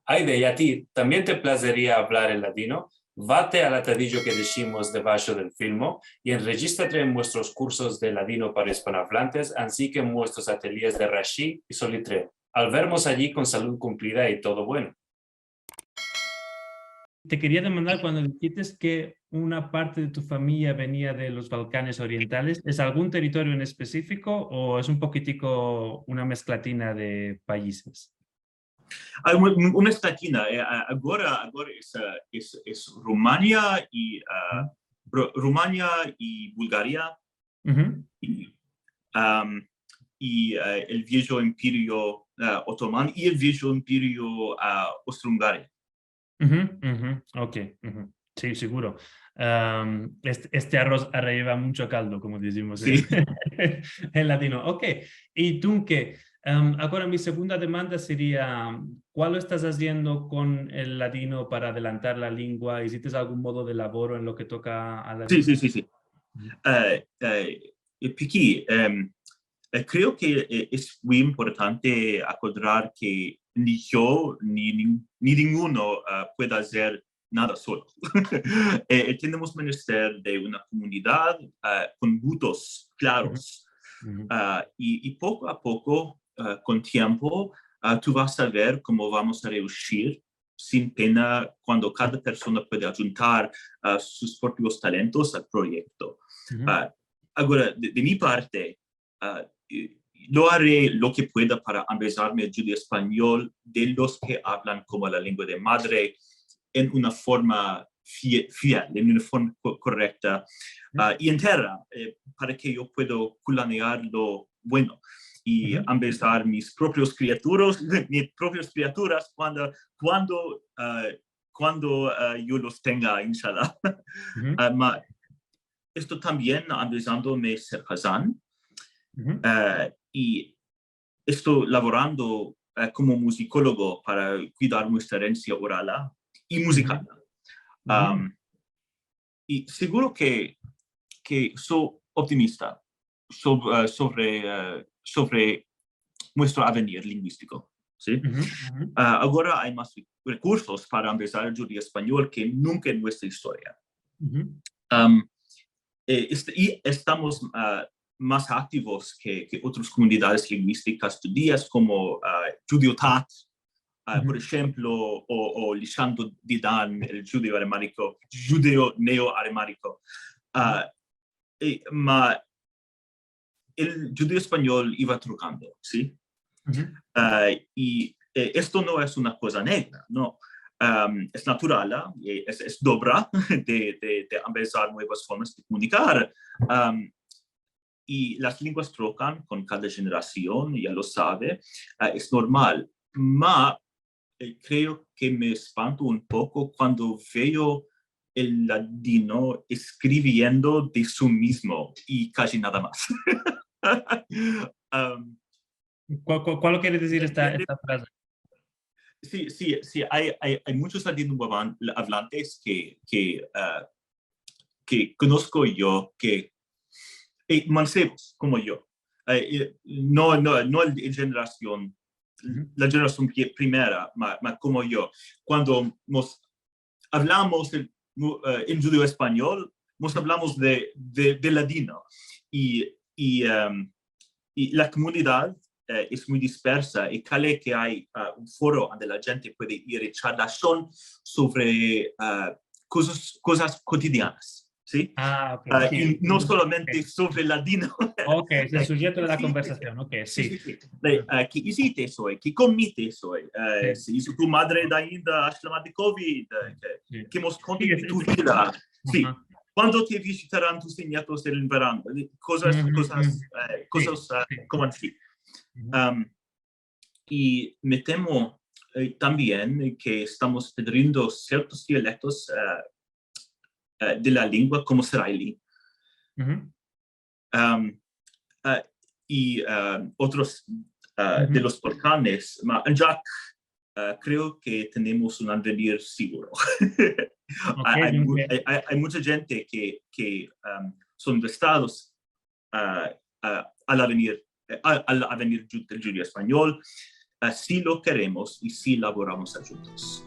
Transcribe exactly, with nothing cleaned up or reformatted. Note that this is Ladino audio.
Ayde, i a ti, tambien te plazeria avlar el ladino? Vate al atadijo ke deshimos debasho del filmo i enrejistrate en muestros kursos de ladino para ispanoavlantes, ansi ke en muestros atelyes de Rashi i Solitreo. Al vermos ayi kon salud kumplida i todo bueno. Te keria demandar, kuando dishites ke una parte de tu famiya venia de los Balkanes Orientales, es algun teritorio en espesifiko o es un pokitiko una mesklatina de paizes? Ay, un, un, una mesklatina, eh, a-, agora, agora es, eh, es, es Rumania i, eh, Ru-, Rumania i Bulgaria i, am, i, eh, el viejo imperio, eh, otoman i el viejo imperio, ah, austroungario. Uhu, uhu, ok, uhu. Si, seguro. Am, este, este aroz arrayeva muncho kaldo, komo dizimos en, en ladino. Ok, i dunke, am, agora mi segunda demanda seria, kualo estas aziendo kon el ladino para adelantar la lengua? Izites algun modo de lavoro en lo ke toka al ladino? Si, si, si, si. Eh, eh, eh, Piki, em, eh, kreo ke, eh, es muy importante akodrar ke ni yo ni, ni, ni ninguno, ah, puede azer nada solo. Eh, eh, tenemos menester de una komunidad, ah, kon butos klaros. Ah, i, i poko a poko, ah, kon tiempo, ah, tu vas a ver komo vamos a reushir sin pena kuando kada persona puede adjuntar, ah, sus propios talentos al proyekto. Ah, agora, de, de mi parte, ah, eh, lo are lo ke pueda para ambezarme el djudeo-espanyol de los ke avlan komo la lengua de madre en una forma fie-, fiel, en una forma ko-, korekta, ah, i entera, eh, para ke yo pueda kulanear lo bueno i ambezar mis propios kriaturas, mis propias kriaturas kuando, kuando, ah, kuando, ah, yo los tenga, inshallah. Ah, ma, esto tambien ambezandome ser Kazan, eh, i esto lavorando, eh, komo muzikologo para kuidar muestra erensia orala i muzikala. Am, i seguro ke, ke so optimista so-, eh, sovre, eh, sovre muestro avenir linguistiko, si? Ah, agora ay mas re-, rekursos para ambezar el djudeo-espanyol ke nunka en muestra istoria. Am, eh, est-, i estamos, ah, mas aktivos ke, ke otras komunidades linguistikas djudias komo, ah, Djudeo Tat, ah, por enshemplo, o, o Lishan Didan, el djudeo-aremaniko, djudeo-neo-aremaniko. Ah, eh, ma el djudeo-espanyol iva trokando, si? Ah, i, eh, esto no es una koza negra, no. Am, es natural, ah, eh, es, es dobra de, de, de ambezar muevas formas de komunikar. Am, i las lenguas trokan kon kada jenerasion, ya lo save, ah, es normal. Ma, eh, kreo ke me espanto un poko kuando veo el ladino eskriviendo de su mizmo i kaji nada mas. Am, Kual, kual, kual kere dizir esta, esta fraze? Si, si, si, ay, ay, ay munchos ladinoavlan-, avlantes ke, ke, ah, ke konosko yo ke, eh, mansevos komo yo. Eh, eh, no, no, no el, el jenerasion, la jenerasion pri-, primera, ma, ma komo yo. Kuando mos avlamos el, mu-, eh, en djudeo-espanyol, mos avlamos de, de, de ladino. I, i, em, i la komunidad, eh, es muy dispersa, i kale ke ay, ah, un foro ande la djente puede ir i charlar sovre, ah, kozas, kozas kotidianas, si? Ah, ok, ah, si, i no solamente sovre ladino. Ok, es el sujeto de la konversasion, ok, si. Si, si, si. Eh, ah, ke iziste oy, ke komiste oy, eh, si izo tu madre ainda, ashlama de covid, eh, ke, ke mos kontes de tu vida. Si. Kuando te vizitaran tus nietos en verano? Kozas, kozas, eh, kozas, ah, komo ansi. Am, i me temo, eh, tambien ke estamos pedriendo siertos dialektos, eh, eh, de la lengua komo saraili. Am, eh, i, eh, otros, eh, de los Balkanes, ma, ancak, eh, kreo ke tenemos un avenir seguro. Ay, ay mu-, ay, ay, ay muncha djente ke, ke, am, son destados, ah, ah, al avenir, eh, al, al avenir dju-, del djudeo-espanyol, si lo keremos i si lavoramos djuntos.